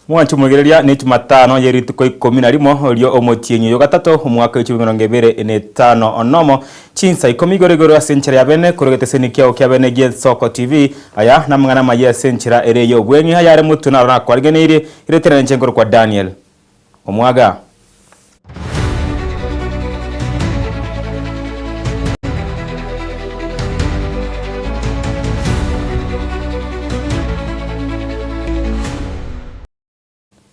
Mwancho mwegereria ni Jumatano ye rituko 11 orio omotienyi yo gatato omwaka 2025 onomo chinsa 10 igoro igoro ase enchera ya bene korogete seni kiao kia bene gie Soko TV. Aya namang'ana maye ase enchera ere yo obweng'e ayare mutu naro nakwarigeneirie ireterane nchenkoro kwa Daniel Omwaga.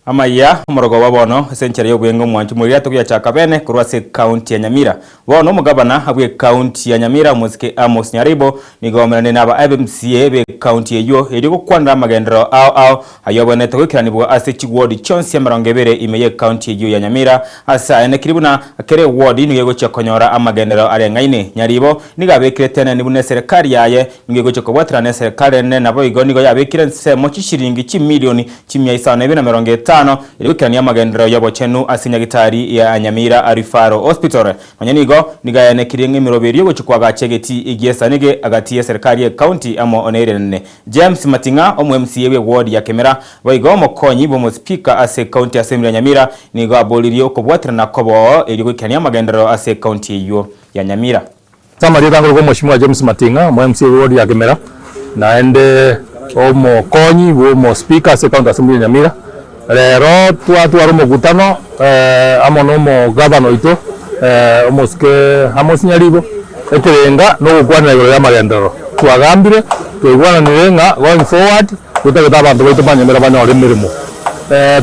Amaya omorogoba bono ase enchera ya obweng'e omwancho moria togoyachaka bene korwa ase ekaunti ya Nyamira. Bono omogabana abwe ekaunti ya Nyamira omosike Amos Nyaribo nigo omerane na aba MCA be ekaunti eywo erio gokwanera amagenderero ao ao aywo abwenerete goikeranibwa ase chiwodi chionsi 20 ime ye ekaunti eywo ya Nyamira. Ase aya nekiri buna kera ewodi nigo egochia konyora amagenderero areng'aine. Nyaribo nigo abekire teneni buna eserekari yaye nigo egochia kobwaterana neserekari enene naboigo nigo yabekire ensemo chishiringi chimilioni 550 erio goikerania amagenderero y'obochenu ase nyagitari ya Nyamira Referral Hospital. Nonya nigo nigo aenekirie ng'a emeroberio egochia koagacha egetii gi'esanege agati y'eserekari y'ecounty amo neria enene. James Mating'a, omo MCA bw'eward ya Kemera, boigo omokonyi bw'omospeaker ase ecounty Assembly ya Nyamira, nigo aboririe okobwaterana koboo erio goikerania amagenderero ase ecounty eyio ya Nyamira. Ase amarieta angorokwa Omweshimiwa James Mating'a, omo MCA bw'eward ya Kemera, naende omokonyi bw'omospeaker ase ecounty assembly ya Nyamira. Rero twatwara omokutano amo na omogavana oito omosike Amos Nyaribo, ekerenga na ogokwanera igoro y'amagenderero. Twagambire, twaigwananire ng'a going forward totagete abanto baito ba Nyamira banyore emeremo.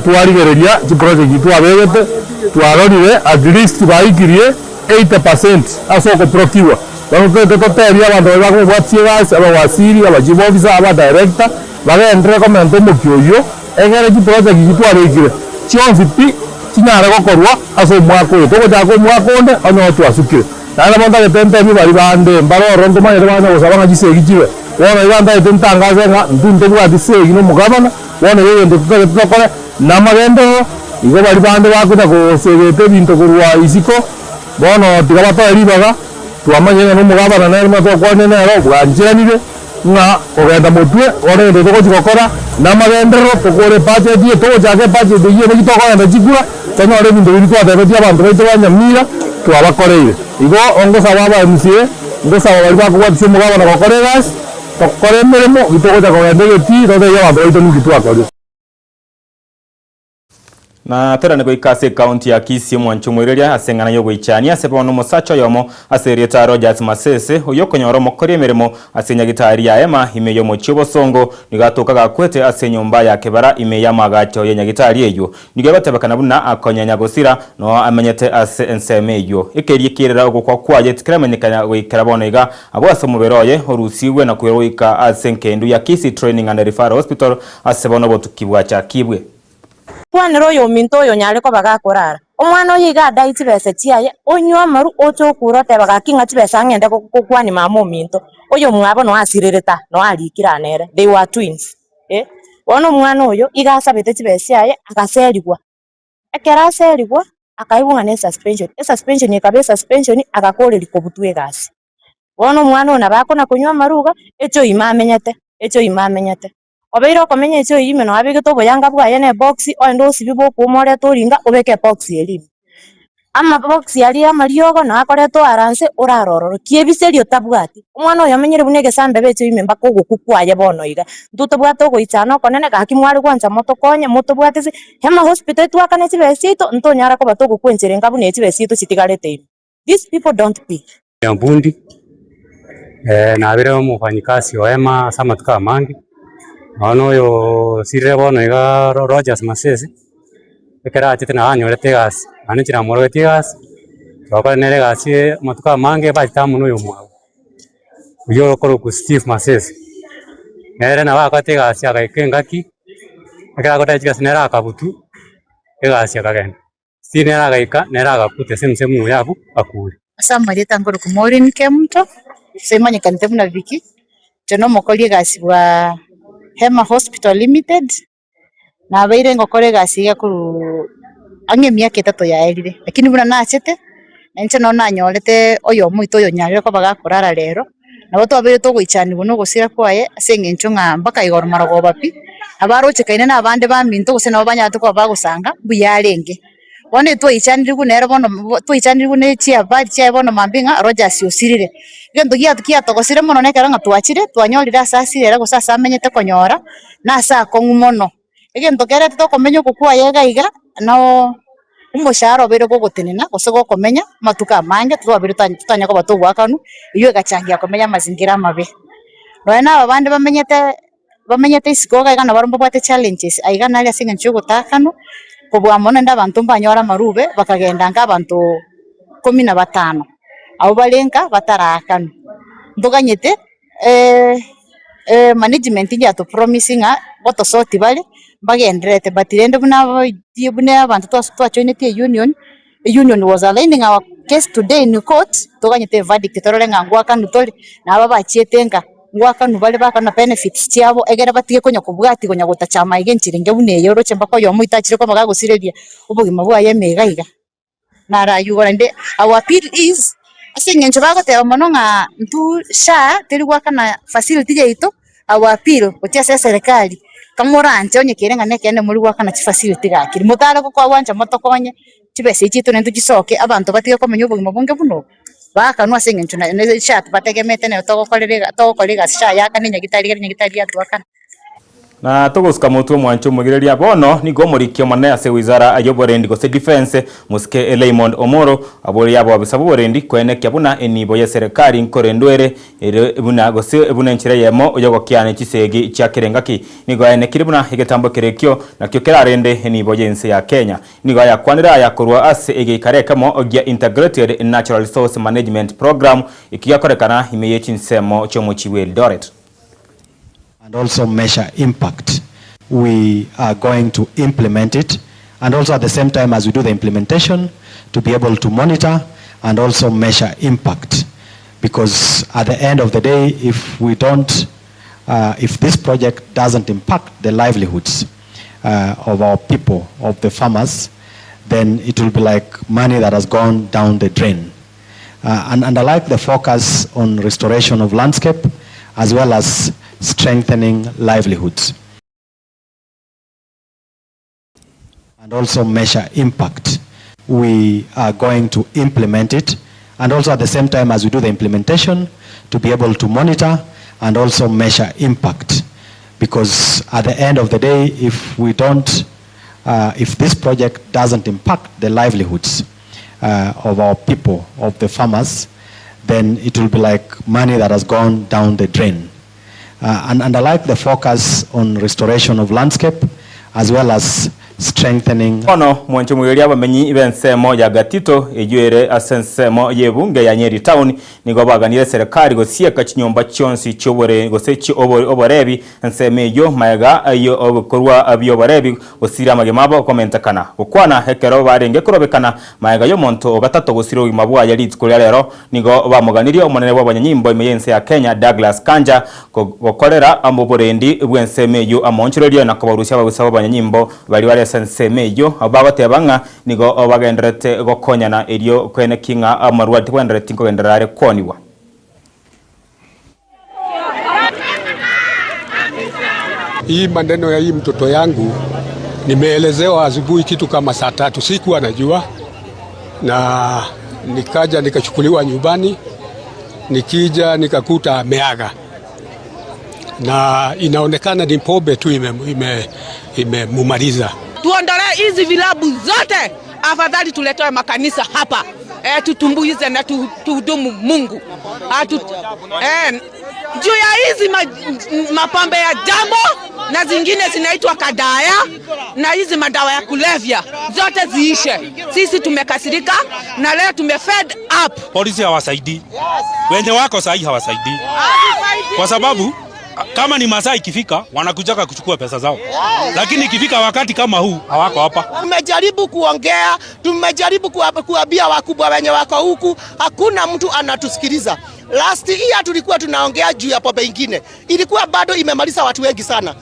Twarigereria chiproject twabegete, twarorire at least baikirie 80% ase okoprocure. Bono totagete totebie abanto baria bakobwatia egasi, abawaziri, abachief officer, abadirector, bagenderere komenta omokia oyio, egere chiproject echi twabekire chionsi pi chinyare gokorwa ase omwaka oyo. Togochaka omwaka onde onye twasukire. Naende nabo ntagete ntebie baria bande mbare ororo ntomanyete baganya gosaba ng'a chisegi chibe. Bono iga ntagete ntangase ng'a intwe ntobwati segi na omogabana, bono iga egento totagete tokore namagenderero, igo baria bande bakonya gosegeta ebinto korwa isiko, bono tiga batoe ribaga, twamanyire ng'a nomogabana nere buna twakwanire nere bwancheranire. Ng'a kogenda motwe, bono egento togochia gokora namagenderero, tokore ebudget eye, togochaka ebudget eyio naki tokogenda chikura, tonyore ebinto biria twatebetie abanto baito ba Nyamira twabakoreire. Igo ngosaba aba MCA, ngosaba baria bakobwatisia omogabana gokora egasi, tokore emeremo, ki togocha kogenda egetii totebie abanto baito ninki twakorire. Na torane goika ase ekaunti ya Kisii omwancho omoireria ase eng'ana y'ogoichania ase bono omosacha oyomo ase erieta Rogers Masese oyio okonyora omokori emeremo ase nyagitari ya Hema ime y'omochie obosongo nigo atoka gakwete ase enyomba ya kebara ime y'amaagacho ye nyagitari eyio. Nigo egotebekana buna akonyenya gosira noo amenyete ase ensemo eyio. Ekeria ki'erera ogokwa kwaye tikeramenyekana goikera bono iga abwo ase omobere oye orusigwe na koirwa goika ase enkendu ya Kisii Training and Referral Hospital ase bono obotuki bwachakibwe. Kwanera oyominto oyo onyare koba gakorara. Omwana oyo iga adae chibesa chiaye, onywe amaru, oche okure oteba gaki ng'a chibesa ng'ende gokwania mama ominto. Oyomwabo noe asirerete aa, noe arikire aa nere, they were twins eh. Bono omwana oyo iga asabete chibesa chiaye agaserigwa. Ekero aserigwa, akaigwa ng'a ne esuspension, esuspension ekaba esuspension agakoreria kobutwa egasi. Bono omwana oyo nabo akona konywa amaru iga, echoima amenyete, echoima amenyete. Obeire okomenya echoyi ime nonya abegete oboyanga bwaye na ebox, ogende osibie bokouma orete oringa obeke ebox eria ime. Amabox aria ya amariogo nonya akoreta oara nse orare ororo, kiebiseri otabwati. Omwana oyo omenyire buna egesambeba echoyi ime mpaka ogokwa kwaye bono iga. Intwe tobwate ogoichana okonene gaki mware gwancha motokonye motobwate ase Hema hospital twakane chibesa chiaito ntonyara koba togokwa enchera enga buna echibesa chiaito chitigarete ime. These people don't pay. Bundi, nabire omofanyikazi o Hema ase amatuko amange, nonya oyo osirire bono iga Rogers Masese, ekero achete nabo anyorete egasi, naende inche namorogetie egasi, twakora nere egasi amatuko amange bachete amo na oyomwabo, oywo okorokwa Steve Masese. Nere nabo akorete egasi agaika engaki, ekero akorete chigasi nere akabutwa, egasi akagenda. Steve nere agaika, nere agakuta ase emse buna oyo abwo akure. Ase amarieta nkorokwa Maureen Kemunto, ase imanyekanete buna Vicky, inche nomokori egasi bwa Hema Hospital Limited, nabeire ngokora egasi iga korwa ang'e emiaka etato yaerire, lakini buna nachete, na inche nabo nanyorete oyomo oito oyonyarire koba gakorara rero, nabo twabeire togoichanigwa na ogosira kwaye ase eng'encho ng'a mpaka igoro marogoba pi. Abarochekaine na abande baminto gose nabo banyarete koba bagosanga mbuya arenge. Bono twaichaniriwu nere bono twaichaniriwu na chiabari chiaye bono mambia ng'a Rogers osirire. Egento giato kiatogosire mono na ekero ng'a twachire twanyorire ase asire ere gose ase amenyete konyora, na ase akong'u mono. Egento kerete tokomenya oko kwaye iga iga, noo omoshahara obeire gogotenena gose gokomenya amatuko amange twabere totanya koba togoakanwa, eywo egachangia komenya amazingira amabe. Nonye na aba bande bamenyete bamenyete isiko iga iga nabo mbabwate challenges aiga nari ase eng'encho ya ogotakanwa, kobua mono naende abanto mbanyore amarube bakagenda nka abanto 15, abwo bare nka bataraakanwa. Ntoganyete management yatopromise ng'a gotosoti bare, mbagendererete but rende buna abaiti buna abanto twajoineti eunion, eunion was aligning our case today in court, toganyete everdict torore ng'a ngoakanwa tore, nabo bachiete nka, ngoakanwa bare baakana benefits chiabo egere batige konya kobwatia konya gotacha amaiga enchera enge buna eye oroche mpaka oyomo oito achire koba gagosireria obogima bwaye ime iga iga. Naraywo naende our appeal is, ase eng'encho bagoteba mono ng'a intwe SHA teri goakana facility yaito, our appeal gochia ase eserekari, kamoranche onye kere ng'a na ekeene mori goakana chifacility gaki, motare gokwa motokonye, chibesa echi chiaito naintwe chisoke, abanto batige komenya obogima bonge buna obo, baakanwa ase eng'encho na SHA bategemete nero togokorera iga togokora egasi SHA yaakana enyagitari ekero enyagitari yatoakana. Na togosuka motwe omwancho omogireria bono nigo omoriki omonene ase wizara ya oborendi gose defense mosike Raymond Omoro aboria abobisa b'oborendi koenekia buna enibo ya serikali nkorendwa ere ere buna gose buna enchera eyemo yogokiana chisegi chia kerengaki. Nigo aenekire buna egetambo kerekio nakio kerarende enibo y'ense ya Kenya. Nigo ayakwanire aya korwa ase egeikaro ekemo gia Integrated Natural Resource Management Program ekigakorekana ime ye chinsemo chiomochi bwa Eldoret. And also measure impact. We are going to implement it, and also at the same time as we do the implementation, to be able to monitor and also measure impact. Because at the end of the day, if we don't, if this project doesn't impact the livelihoods of our people, of the farmers, then it will be like money that has gone down the drain. And I like the focus on restoration of landscape as well as strengthening livelihoods. And also measure impact. We are going to implement it, and also at the same time as we do the implementation, to be able to monitor and also measure impact. Because at the end of the day, if we don't, if this project doesn't impact the livelihoods of our people, of the farmers, then it will be like money that has gone down the drain. And I like the focus on restoration of landscape as well as strengthening Bono mwancho mwigeria abamenyi b'ensemo ya Gatito eywo ase ensemo y'ebunge ya Nyeri Town nigo baganire serikali gosieka chinyomba chionsi chiobore gose oborebi ensemo eyo maega ayo obikorwa bioborebi gosira amagima abo komentekana gokwana ekero barenge korobekana maega y'omonto ogatato gosira obogima bwaye rituko ria rero nigo bamoganirie omonene bw'abanyanyimbo ime y'ense ya Kenya Douglas Kanja gokorera oborendi bw'ensemo eyo amonchorerie na kobarusia ababisa b'abanyanyimbo bari bare ensemo eyo bagoteba ng'a nigo bagenderete gokonyana erio kwene king'a amarwa tibwendereti nkogenderera are kwoniwa. Hii maneno ya hii mtoto yangu nimeelezewa asubuhi kitu kama saa 3, sikuwa najua, na nikaja nikachukuliwa nyumbani, nikija nikakuta ameaga, na inaonekana ni pombe tu imemumaliza. Tuondolee hizi vilabu zote, afadhali tuletewe makanisa hapa, tutumbuize na tuhudumu Mungu. Juu ya hizi mapambe ya jambo na zingine zinaitwa kadaya na hizi madawa ya kulevya zote ziishe. Sisi tumekasirika na leo tume fed up. Polisi hawasaidii. Wenye wako sahi hawasaidii. Kwa sababu kama ni masaa ikifika wanakujaka kuchukua pesa zao. Lakini ikifika wakati kama huu hawako hapa. Tumejaribu kuongea, tumejaribu kuambia wakubwa wenye wako huku, hakuna mtu anatusikiliza. Last year tulikuwa tunaongea juu ya pombe ingine. Ilikuwa bado imemaliza watu wengi sana.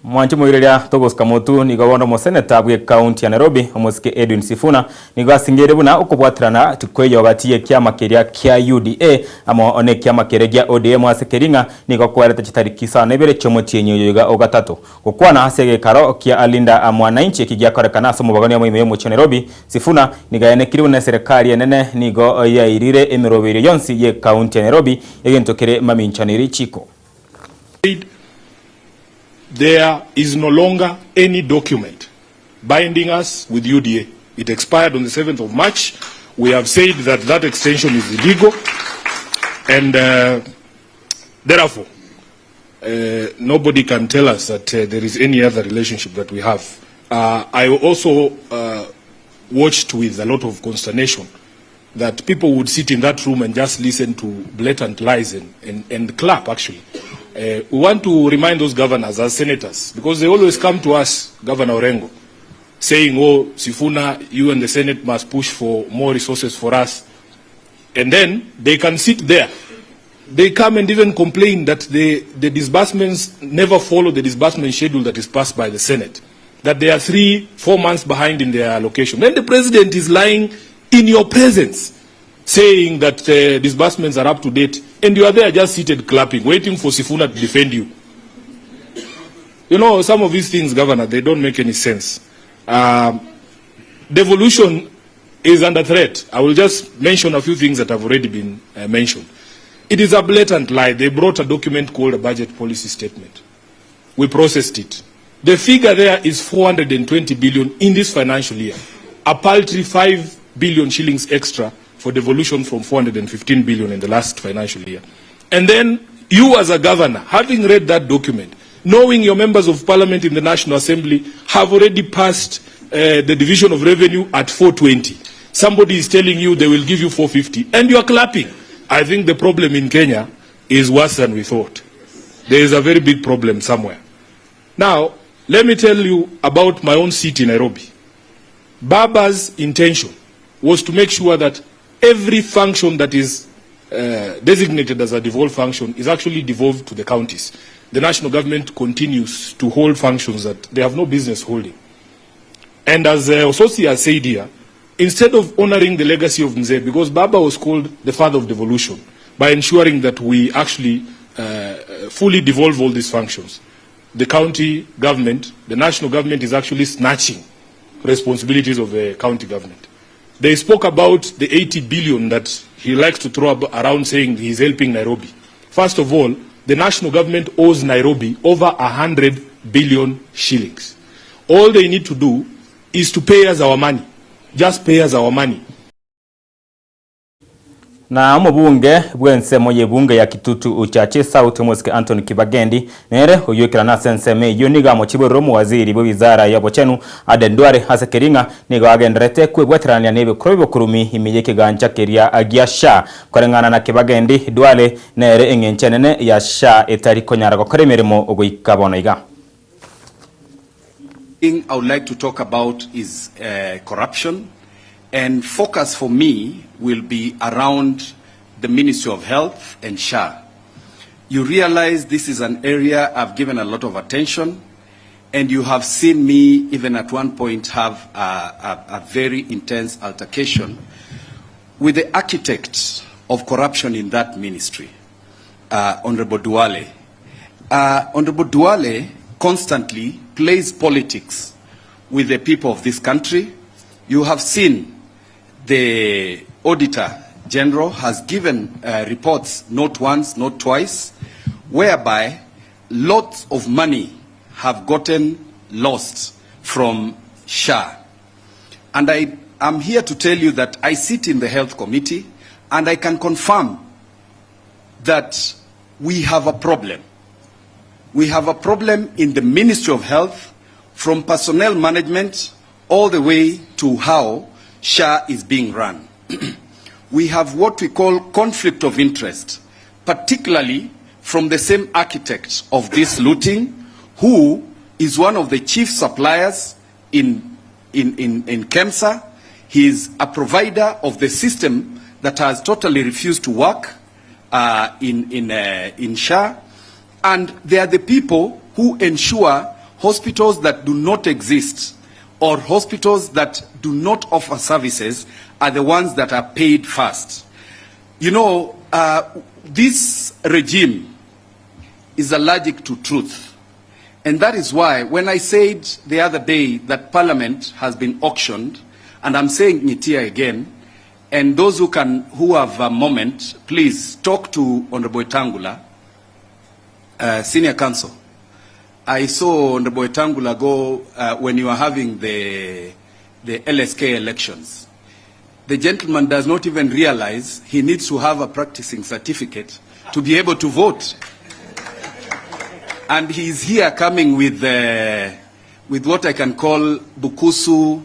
Mwanchi moireria togosika motu nigo bono moseneta bwe county ya Nairobi omosike Edwin Sifuna nigo asingere buna okobwatirana tikweyogatie kiama keria kia UDA amo one kiama keria gia ODM ase keringa nigo kwareta chitariki sana ibere chomotienyo yoga ogatatu gokwana ase gekaro kia alinda mwananchi kigiakorekana ase omobagani omoime yomochi Nairobi. Sifuna nigaenekire buna serikali enene nigo yairire emirobero yonsi ye county ya Nairobi egentokere maminchaniri chiko. There is no longer any document binding us with UDA. It expired on the 7th of March. We have said that that extension is illegal, and therefore, nobody can tell us that there is any other relationship that we have. I also watched with a lot of consternation that people would sit in that room and just listen to blatant lies and clap, actually. We want to remind those governors as senators, because they always come to us, Governor Orengo, saying, oh, Sifuna, you and the Senate must push for more resources for us. And then they can sit there. They come and even complain that the disbursements never follow the disbursement schedule that is passed by the Senate, that they are 3-4 months behind in their allocation. Then the president is lying in your presence, saying that disbursements are up to date, and you are there just seated clapping, waiting for Sifuna to defend you. You know, some of these things, Governor, they don't make any sense. Devolution is under threat. I will just mention a few things that have already been mentioned. It is a blatant lie. They brought a document called a budget policy statement. We processed it. The figure there is 420 billion in this financial year, a paltry 5 billion shillings extra for devolution from 415 billion in the last financial year. And then you as a governor, having read that document, knowing your members of parliament in the National Assembly have already passed the division of revenue at 420. Somebody is telling you they will give you 450, and you are clapping. I think the problem in Kenya is worse than we thought. There is a very big problem somewhere. Now, let me tell you about my own city, Nairobi. Baba's intention was to make sure that every function that is designated as a devolved function is actually devolved to the counties. The national government continues to hold functions that they have no business holding. And as Osotsi has said here, instead of honoring the legacy of Mzee, because Baba was called the father of devolution, by ensuring that we actually fully devolve all these functions, the county government, the national government is actually snatching responsibilities of the county government. They spoke about the 80 billion that he likes to throw around saying he's helping Nairobi. First of all, the national government owes Nairobi over 100 billion shillings. All they need to do is to pay us our money. Just pay us our money. Na omobunge bw'ensemo y'ebunge ya Kitutu Uchache South omosike Anthony Kibagendi nere oyuekera nase ensemo eyio nigo amochiborera omowaziri bwe wizara ya obochenu Aden Duale ase keringa nigo agenderete kwebwaterania n'ebikoro bibokurumi ime y'ekigancha keria gia SHA koreng'ana na Kibagendi Duale nere eng'encho enene ya SHA etari konyara gokora emeremo ogoika bono iga. Thing I would like to talk about is corruption. And focus for me will be around the Ministry of Health and SHA. You realize this is an area I've given a lot of attention, and you have seen me even at one point have a very intense altercation with the architect of corruption in that ministry, Honorable Duale. Honorable Duale constantly plays politics with the people of this country. You have seen the Auditor General has given reports not once, not twice, whereby lots of money have gotten lost from SHA. And I am here to tell you that I sit in the Health Committee and I can confirm that we have a problem. We have a problem in the Ministry of Health, from personnel management all the way to how SHA is being run. We have what we call conflict of interest, particularly from the same architect of this looting, who is one of the chief suppliers in KEMSA. He is a provider of the system that has totally refused to work in SHA. And they are the people who ensure Hospitals that do not exist or hospitals that do not offer services are the ones that are paid first. You know, this regime is allergic to truth. And that is why when I said the other day that Parliament has been auctioned, and I'm saying it here again, and those who have a moment, please talk to Honorable Wetangula, Senior Counsel. I saw Honorable Wetangula go when you were having the LSK elections. The gentleman does not even realize he needs to have a practicing certificate to be able to vote. And he's here coming with what I can call Bukusu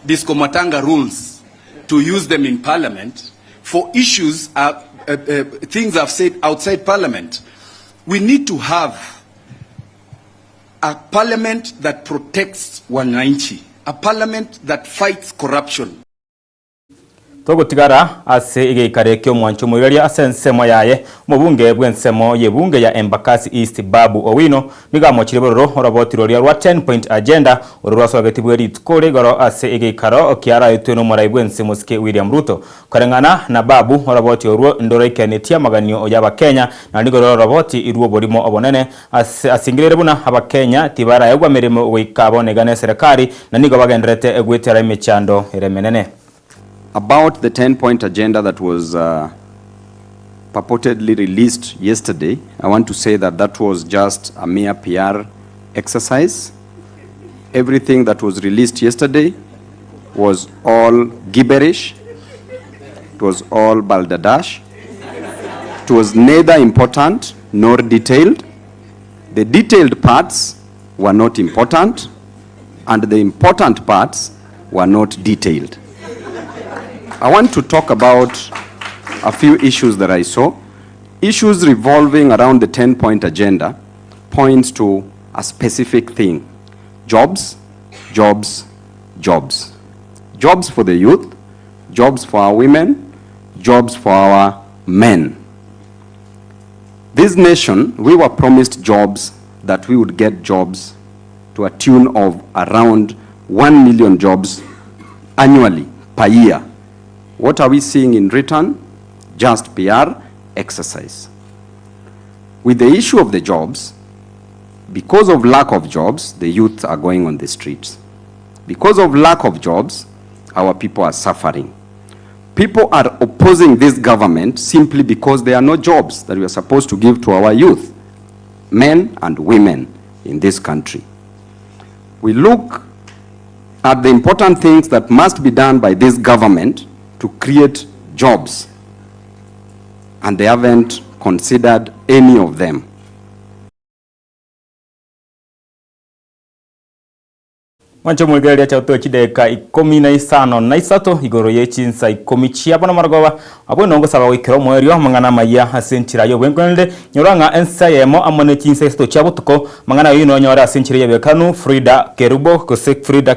Disco Matanga rules to use them in Parliament for issues, things I've said outside Parliament. We need to have a Parliament that protects wananchi, a Parliament that fights corruption. Togotigara ase igeikare kio mwancho moiraria ase ensemo yaye mobunge bw'ensemo yebunge ya Embakasi East Babu Owino nigamochire bororo oroboti roria rwa 10 point agenda ororwasogeti bwe rituko rigoro ase igeikaro kiara no morai bw'ensemo sike William Ruto karengana na Babu oroboti orwo ndoroikenetia maganio y'Abakenya na nigoro oroboti irwo borimo obonene asingirere buna Abakenya tibara yagwa mirimo goikabonegane serikali na nigo bagenderete egwetera emechando eremenene. About the 10-point agenda that was purportedly released yesterday, I want to say that that was just a mere PR exercise. Everything that was released yesterday was all gibberish. It was all balderdash. It was neither important nor detailed. The detailed parts were not important, and the important parts were not detailed. I want to talk about a few issues that I saw. Issues revolving around the 10-point agenda points to a specific thing: jobs, jobs, jobs. Jobs for the youth, jobs for our women, jobs for our men. This nation, we were promised jobs, that we would get jobs to a tune of around 1 million jobs annually per year. What are we seeing in return? Just PR exercise. With the issue of the jobs, because of lack of jobs, the youth are going on the streets. Because of lack of jobs, our people are suffering. People are opposing this government simply because there are no jobs that we are supposed to give to our youth, men and women in this country. We look at the important things that must be done by this government to create jobs, and they haven't considered any of them. Mwancho mwigereria cha utochi deka 15 na 3 igoro ye chinsa 10 chiabo na marogoba abo nongo saba wikero mwerio mangana maya asenchira yo bwenkonde nyoranga ensa yemo amone chinsa isto chiabo tuko mangana yino nyora asenchira yebekanu Frida Kerubo kose Frida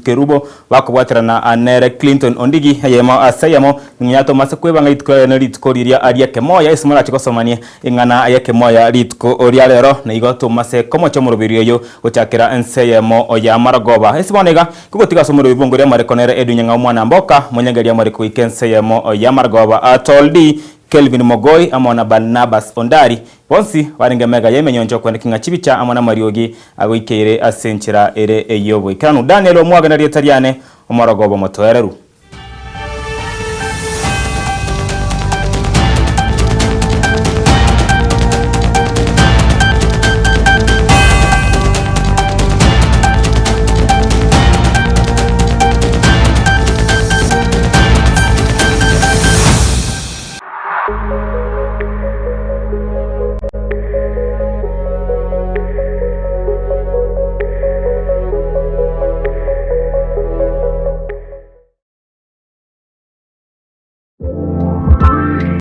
Kerubo bakobwatirana anere Clinton Ondigi yemo asayemo nyato masekwe banga itko na ritko riria aria kemoya ismara chikosomanie ingana ayake moya ritko oria lero na igo tomase komocho murubirio yo gochakira ensa yemo oya marogoba esibonega kugotiga somoro ibongo ria marekonere edunyanga omwana mboka munyengeria mariko ikense yemo ya margoba atoldi Kelvin Mogoi amona Barnabas Ondari bonsi baringa mega yemenyonjo kwenda kinga chibicha amona mariogi agoikeire asenchira ere eyobo ikranu Daniel omwaga na rietariane omorogoba motoereru.